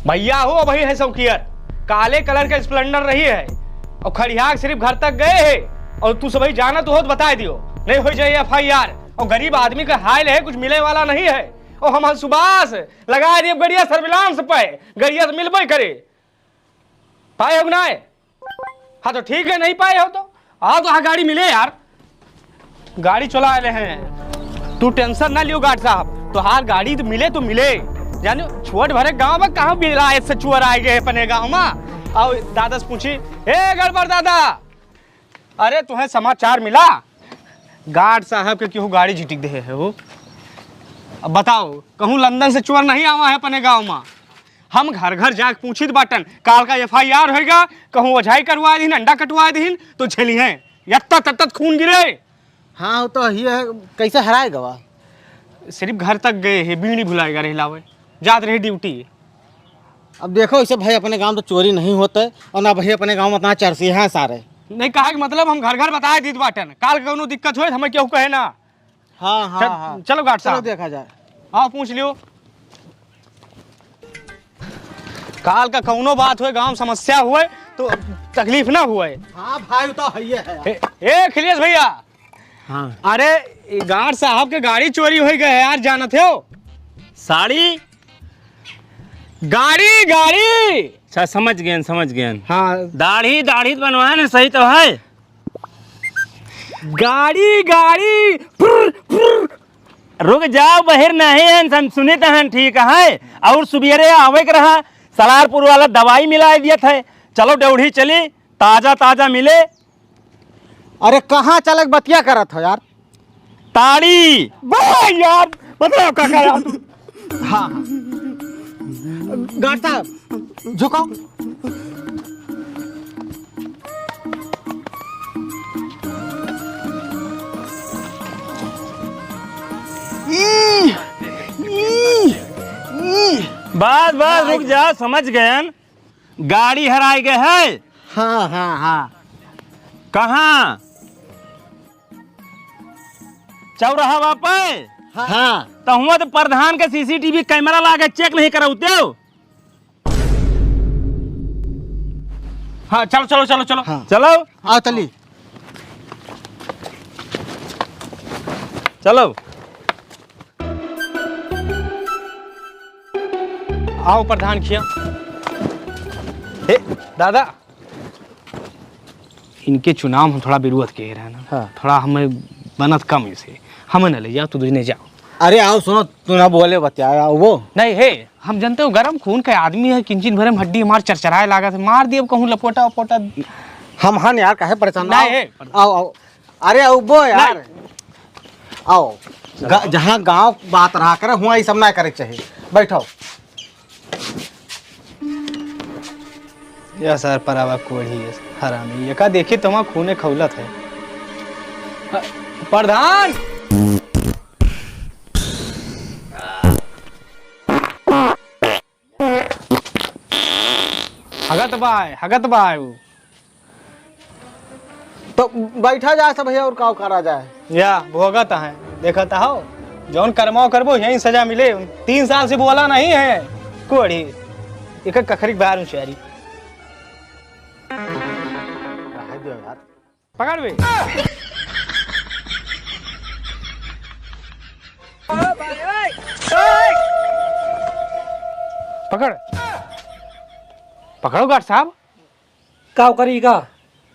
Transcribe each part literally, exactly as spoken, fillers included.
भइया हो, वही है शौकियर, काले कलर के स्प्लेंडर रही है और खड़िया के सिर्फ घर तक गए है। और तू सबही जानत हो तो बताए दियो, नहीं हो जाए एफ आई आर। और गरीब आदमी का हाल है, कुछ मिले वाला नहीं है। और हम सुभाष लगाए दिए गड़िया सर्विलांस पे, गड़िया से मिलबे करे। पाए हो कि नाय? हाँ तो ठीक है, नहीं पाए हो तो आओ तो हाँ गाड़ी मिले यार, गाड़ी चला आए हैं। तू टेंशन ना लियो गार्ड साहब, तोहार गाड़ी तो मिले तो मिले। जानो छोट भरे गांव में कहाँ बिलायत से चोर आए गए अपने गांव में। आओ दादा से पूछी, ए गड़बड़ दादा, अरे तुम्हें समाचार मिला? गार्ड साहब के केहू गाड़ी झिटिक दे है हो। अब बताओ, कहूँ लंदन से चोर नहीं आवा है अपने गांव में? हम घर घर जाके पूछित बाटन, काल का एफ आई आर होइगा, कहूँ ओझाई करवा दीन, अंडा कटवा दीन, तो झेली हैं यत्ता तत्ता खून गिरे। हाँ, वो तो ही है। कैसे हराए गवा? सिर्फ घर तक गए है, बीड़ी भुलाएगा रह लावे, जात रहे ड्यूटी। अब देखो, इसे भाई अपने गांव तो चोरी नहीं होते और ना भाई अपने गांव में इतना चरसी है सारे। नहीं, कहा कि मतलब हम घर घर बताए दीत बाटन, काल का कौनो दिक्कत होए तो हमें केहू कहे ना। हाँ, हाँ, चल, हाँ। चलो गार्ड चलो साहब। देखा जाए। आओ पूछ लियो। काल का कौनो बात होए, गांव समस्या होए तो तकलीफ ना होए। हाँ भाई, वो तो है ही है। ए, ए अखिलेश भइया। हाँ। अरे, ई गार्ड साहब के गाड़ी चोरी होइ गए यार, जानत हो? साड़ी? गाड़ी, गाड़ी। अच्छा, समझ गए, समझ गए। हाँ। दाढ़ी, दाढ़ी तो बनवाए ना, सही तो है। गाड़ी, गाड़ी, फुर, फुर। रुक जाओ, बहिर नहीं है, हम सुनित हन, ठीक है। और सुबेरे आवे के रहा, सलारपुर वाला दवाई मिलाए दियत है। चलो, डेवढ़ी चली, ताजा, ताजा मिले। अरे, कहाँ चले के बतिया करत हो यार? ताड़ी। बा यार, बताओ का, का यार? हाँ, हाँ। गार्ड साहब, झुको। ई, ई, ई। बस, बस, रुक जा, समझ गयन। गाड़ी हराई गए है। हाँ, हाँ, हाँ। कहाँ? चौराहा पे? हाँ। तो हुआ तो प्रधान के सी सी टी वी कैमरा लागे, चेक नहीं कराउते हो? हाँ, चलो, चलो, चलो, चलो। हाँ। चलो। आओ, चली। चलो। आओ प्रधान खिया। हे दादा, इनके चुनाव में थोड़ा विरोध के रहे ना। हाँ। थोड़ा हमें बनत कम इसे, हमें न ले जाओ, तू दूसरे जाओ। अरे आओ सुनो, तू ना बोले बतिया, आओ वो। नहीं हे, हम जानते हो गरम खून के आदमी है, किंचिन भरे में हड्डी हमार चरचराए लागत है, मार दिए कहूँ लपोटा वपोटा। हम हन यार, काहे परेशान? नहीं आओ, हे। आओ, आओ। अरे आओ बो यार। नहीं। आओ। ग-, जहाँ गाँव बात रहा करे, हुआ ये सब ना करे के चाहिए। बैठो। यह सर परावा कोढ़ी है, हरामी। ये का देखी तुम्हारा खूने खौलत है। अ, प्रधान! हगत बाय, हगत बाय उ। तो बैठा जाए सब भैया, और का करा जाए? या भोगत है, देखत हो, जौन कर्माओ करबो, यही सजा मिले। तीन साल से बोला नहीं है, कोढ़ी, एक कखरी के बाहर उचारी। रहे दो यार। पकड़ बे। पकड़। पकड़ो गार्ड साहब। का करी का?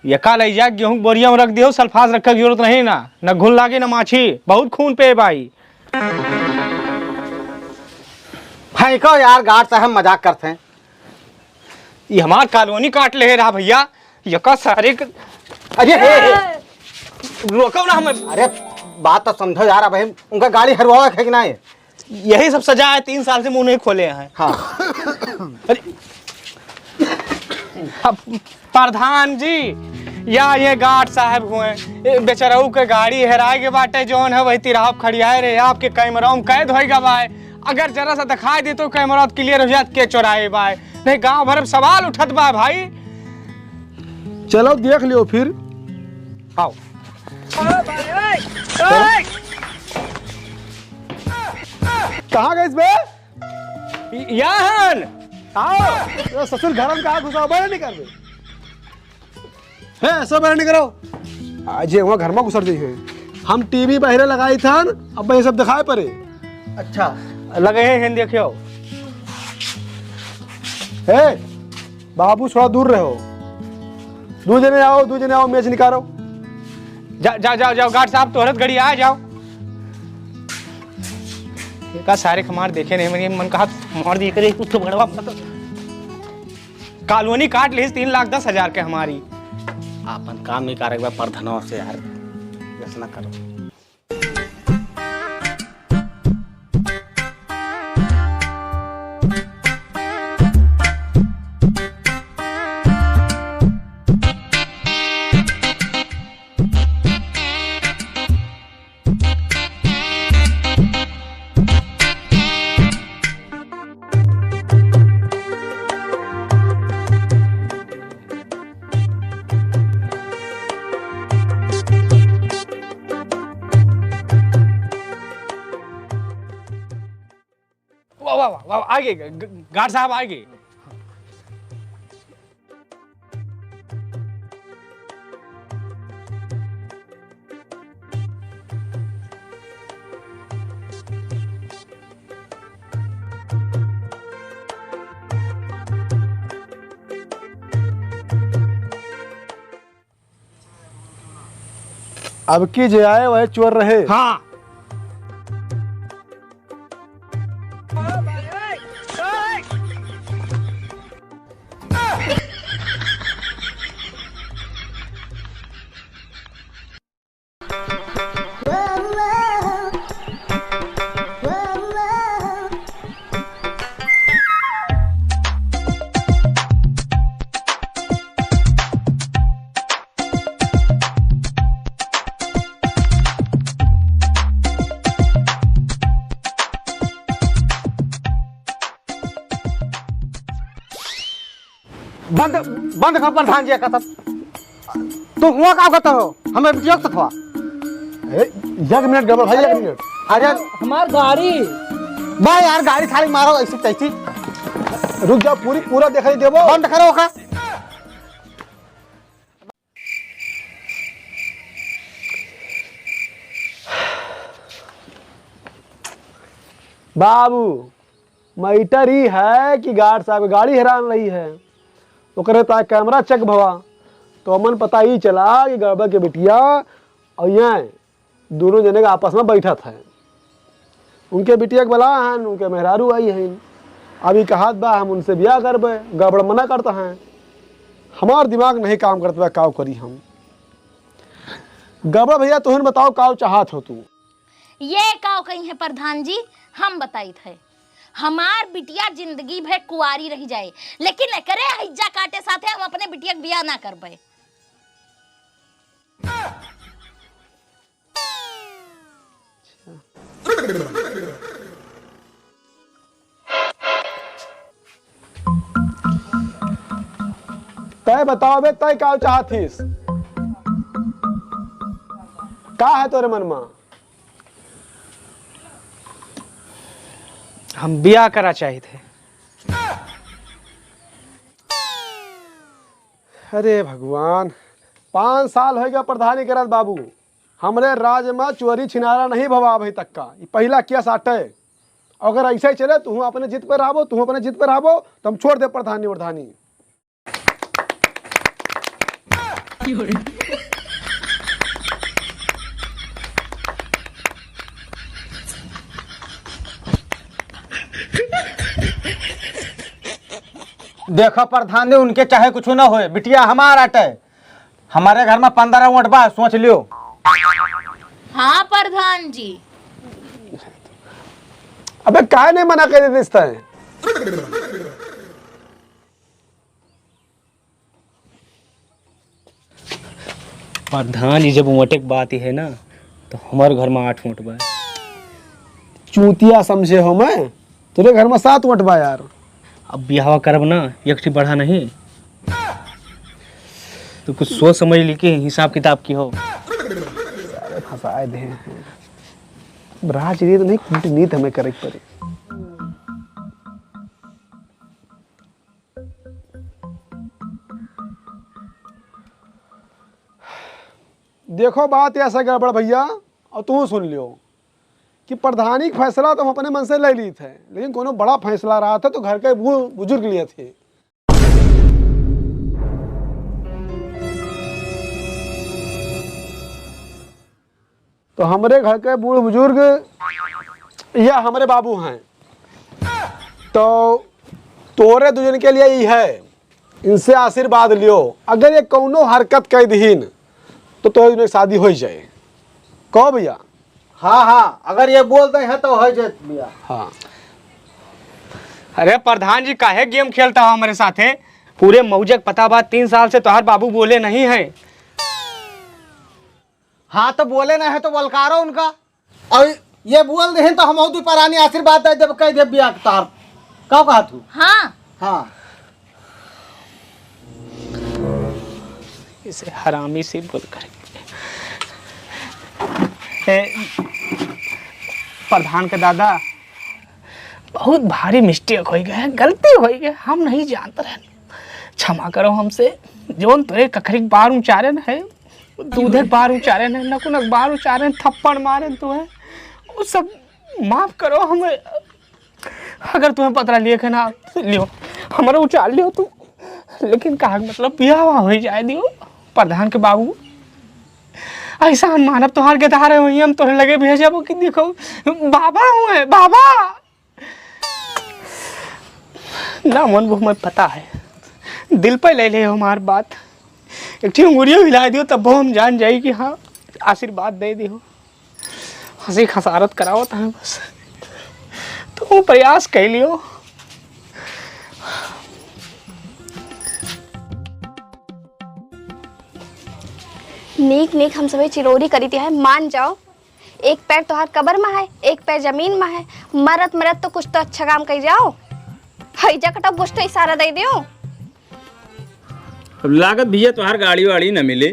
ये का ले जा, गेहूं के बोरिया में रख दियो, सल्फास रखे की जरूरत नहीं ना, न घुन लागे न माछी, बहुत खून पे भाई। फेंको यार, गार्ड साहब मजाक करते हैं। ये हमार कॉलोनी काट ले रहा भैया, ये का सारे क-, अरे हे, हे। रोको ना हमें। अरे बात तो समझो यार, अब हम उनका गाड़ी हरवावे के है कि नहीं? यही सब सजा है, तीन साल से मुंह नहीं खोले हैं। हाँ। अरे, अब प्रधान जी, या ये गार्ड साहब हुए, ए, बेचाराऊ के गाड़ी हेराए के बाटे, जौन है वही तिराहा पे खड़ियाए रहे, आपके कैमरा में कैद होई गवा है। अगर जरा सा दिखाई दे तो कैमरा तो क्लियर हो जात के चोराए बा, नहीं गांव भर में सवाल उठत बा भाई। चलो देख लियो फिर। आओ। कहाँ गइस बे? याहन। आओ, तो ससुर घर में कहाँ घुसाओ, बहरे नहीं करबे। हे, सब बहरे नहीं करो। आज ये वहाँ घर में घुसर जाइए। हम टीवी बहरे लगाई थन, अब ये सब दिखाए पड़े। अच्छा, लगे हैं, हैं देखियो। हे, बाबू थोड़ा दूर रहो। दू जने आओ, दू जने आओ, मेज निकालो। जा, जा, जाओ, जाओ, गार्ड साहब, तोहरत घड़ी आ जाओ। का सारे खमार देखे नहीं, मन, मन कहा मार दी करे, कुछ तो भड़वा। कॉलोनी काट लिहिस तीन लाख दस हजार के हमारी। आपन काम ही करे बा परधनवा से यार, ऐसा ना करो। वाह, वाह, वाह, वाह, आगे, ग-, ग-, गार्ड साहब, आगे। अब की जे आए, वह चोर रहे। हाँ। बंद, बंद कर प्रधान जी का तब। तू हुआ का करता हो? हमें बिटिया के साथ हुआ। ए, एक मिनट गड़बड़ भाई, एक मिनट। अरे हमार गाड़ी। भाई यार, गाड़ी साड़ी मारो ऐसी तैसी। रुक जाओ, पूरी, पूरा दिखाई देबो। बंद करो का। बाबू, मैटर ई है कि गार्ड साहब के गाड़ी हेरान रही है, ओकरे ताय कैमरा चेक भवा, तो हमन पता ई चला कि गड़बड़ के बिटिया और ये दोनों जने के आपस में बैठत है। उनके बिटिया के बला हन, उनके मेहरारू आई हन। अब ई कहत बा, "हम उनसे ब्याह करबे", गड़बड़ मना करता है। हमार दिमाग नहीं काम करत बा, काव करी हम। गड़बड़ भैया, तोहन बताओ, काव चाहत हो तू? ये काव कही है प्रधान जी, हम बताइत है। हमार बिटिया जिंदगी भर कुआरी रह जाए, लेकिन एकरे हैजा काटे साथे हम अपने बिटिया के ब्याह ना करबे। तय बताओ बे, तय का चाहत हिस? का है तोरे मन मा? हम बियाह करा चाहित है। अरे भगवान, पाँच साल होइगा प्रधानी करत बाबू, हमरे राज मा चोरी छिनारा नहीं भवा अभी तक का, ई पहिला केस आटे। अगर ऐसे ही चले, तू अपने जिद पे रहबो, तू अपने जिद पे रहबो, तो हम छोड़ दे प्रधानी वरधानी। देखो प्रधान जी, उनके चाहे कुछ ना होए, बिटिया हमार आटे। हमारे घर में पंद्रह वोट बा, सोच लियो। हाँ प्रधान जी। अबे काहे नहीं मना कर देते इस तरह? प्रधान जी, जब वोटे के बात ही है ना, तो हमारे घर में आठ वोट बा। चूतिया समझे हो मैं? तोरे घर में सात वोट बा यार। अब बियाहवा करब ना, एक ठी बढ़ा नहीं। तो कुछ सोच समझ ली के हिसाब किताब की हो। सारे फंसाए दे हैं। अब राजनीति नहीं, कूटनीति हमें करे के पड़े। देखो, बात ऐसा गड़बड़ भइया, और तू सुन लियो कि प्रधानी क फैसला तो हम अपने मन से ले ली थे, लेकिन कोनो बड़ा फैसला रहा था तो घर के बूढ़ बुजुर्ग लिए थे। तो हमरे घर के बूढ़ बुजुर्ग या हमरे बाबू हैं, तो तोरे दुजन के लिए ई है, इनसे आशीर्वाद लियो। अगर ये कौनो हरकत कइ दिहिन, तो तोरे दुजन के शादी होइ जाए। कहो भइया। हाँ, हाँ, अगर ये बोल दे हैं तो होइ जाए भइया। हाँ। अरे प्रधान जी, काहे गेम खेलता हो हमरे साथे? पूरे मौजक पता बा, तीन साल से तोहार बाबू बोले नहीं है। हाँ, तो बोले ना है तो बलकारो उनका। और ये बोल देहें तो हम और दू परानी आशीर्वाद दे देब, कह देब बियाह के तार। का कहा तू? हाँ। हाँ। इसे हरामी से बोल कर। ए, प्रधान के दादा, बहुत भारी मिस्टेक होइ गए, गलती होइ गए, हम नहीं जानत रहन। क्षमा करो हमसे, जौन तोरे कखरी के बार उचारे न है, दूधे के बार उचारे न, नकुन के बार उचारे न, थप्पड़ मारे न तोहे, वो सब माफ करो हमें। अगर तुम्हें पतरा लिए के ना लियो, हमारा उचार लियो तू, लेकिन कहा के मतलब बियाह होइ जाए दियो प्रधान के बाबू। ऐसा हम मानव तोहार के धारे हुई, हम तोहरे लगे भेजबो कि देखो बाबा हुए, बाबा। ना मन वो हमें पता है, दिल पे ले ले हमार बात। एक ठी उंगलियों हिला दियो तब हम जान जाई कि हाँ, आशीर्वाद दे दियो। हंसी खसारत करावत है बस, तो प्रयास कर लियो। नीक नीक हम सभी चिरौरी करी है, मान जाओ। एक पैर तोहार कबर में है, एक पैर जमीन में है। मरत मरत तो कुछ तो अच्छा काम कर जाओ। हैजा कटा बुझ तो इशारा दे दियो। अब लागत भैया तोहार गाड़ी वाड़ी न मिले।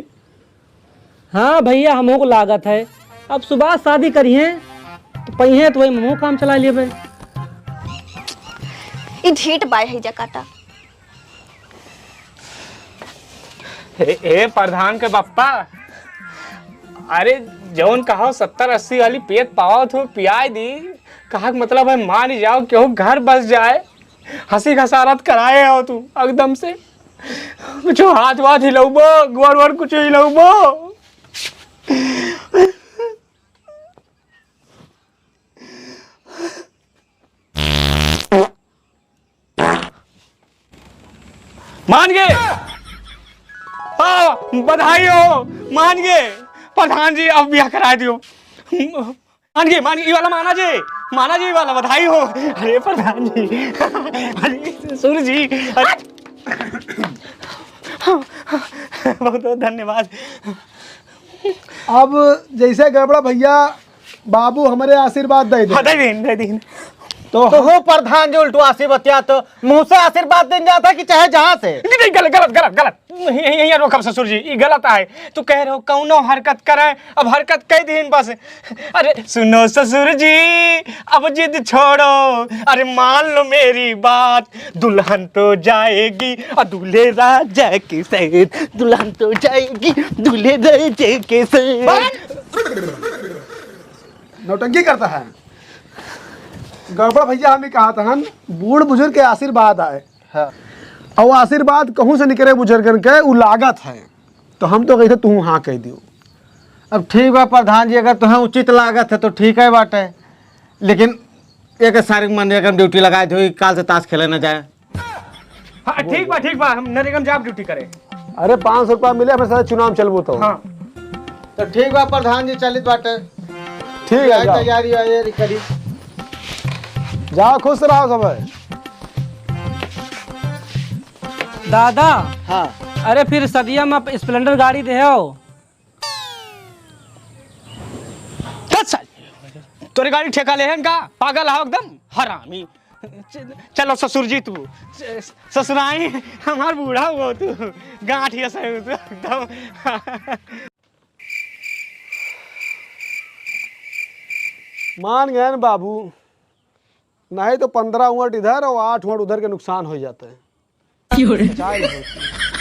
हाँ भैया, हमहू को लागत है। अब सुभाष शादी करिहें तो पहिए तो वही हमहू काम चला लेबे। ई ढीठ बाय हैजा काटा। हे, हे प्रधान के बप्पा, अरे जौन कहो सत्तर अस्सी वाली पियत पावत हो, पियाए दी। कहा के मतलब है मान जाओ, केहू घर बस जाए, हंसी खसारत कराए हो तू एकदम से। कुछ हाथ वाथ हिलौबो, गोड़ वोड़ कुछ हिलौबो। मान गए। हाँ, बधाई हो, मान गए। प्रधान जी, अब ब्याह करा दियो। मान गए, मान गए, ये वाला माना जी, माना जी, ये वाला बधाई हो। अरे प्रधान जी, अरे ससुर जी, अरे बहुत बहुत धन्यवाद। अब जैसे गड़बड़ा भैया, बाबू हमरे आशीर्वाद दे दे। हाँ, दे दीन, दे दीन। तो तो हो प्रधान जी, उल्टू आशीर्वाद क्या तो मुँह से आशीर्वाद देन जाता कि चाहे जहाँ से? नहीं, नहीं, गलत, गलत, गलत, गलत। यहीं, यहीं, यहीं रोकब ससुर जी, ई गलत आए। तू कह रहे हो कौनो हरकत करे, अब हरकत कह दीन बस। अरे सुनो ससुर जी, अब जिद छोड़ो, अरे मान लो मेरी बात, दुल्हन तो जाएगी और दूल्हे राजा के साथ, दुल्हन तो जाएगी दूल्हे राजा के साथ। नौटंकी करता है। गड़बड़ भैया, हम ही कहा था, बूढ़ बुजुर्ग के आशीर्वाद आए। हाँ। और आशीर्वाद कहूँ से निकले बुजुर्गन के, उ लागत है। तो हम तो कही थे, तू हाँ कह दियो। अब ठीक बा प्रधान जी, अगर तुम्हें उचित लागत है तो ठीक है बाटे, लेकिन एक सारी मन एक ड्यूटी लगाए दो, काल से ताश खेले न जाए। हाँ, ठीक बा, ठीक बा, हम नरेगा में जाब ड्यूटी करे। अरे, पाँच सौ रुपया मिले, हमें सारे चुनाव में चलबो तो। हाँ। तो ठीक बा प्रधान जी, चलित बाटे। ठीक है, जाओ। तैयारी वैयारी करी। जाओ, खुश रहो सब। दादा। हाँ। अरे, फिर सदिया में स्प्लेंडर गाड़ी दे हो। चल साल, तोरे गाड़ी ठेका ले हन का? पागल हो एकदम, हरामी। च-, चलो ससुर जी तू, स-, ससुराई हमार बूढ़ा हुआ तू, गांठ ये सही तू एकदम। मान गए न बाबू, नहीं तो पन्द्रह वोट इधर और आठ वोट उधर के नुकसान हो जाता है। क्यों रे? चाय होती।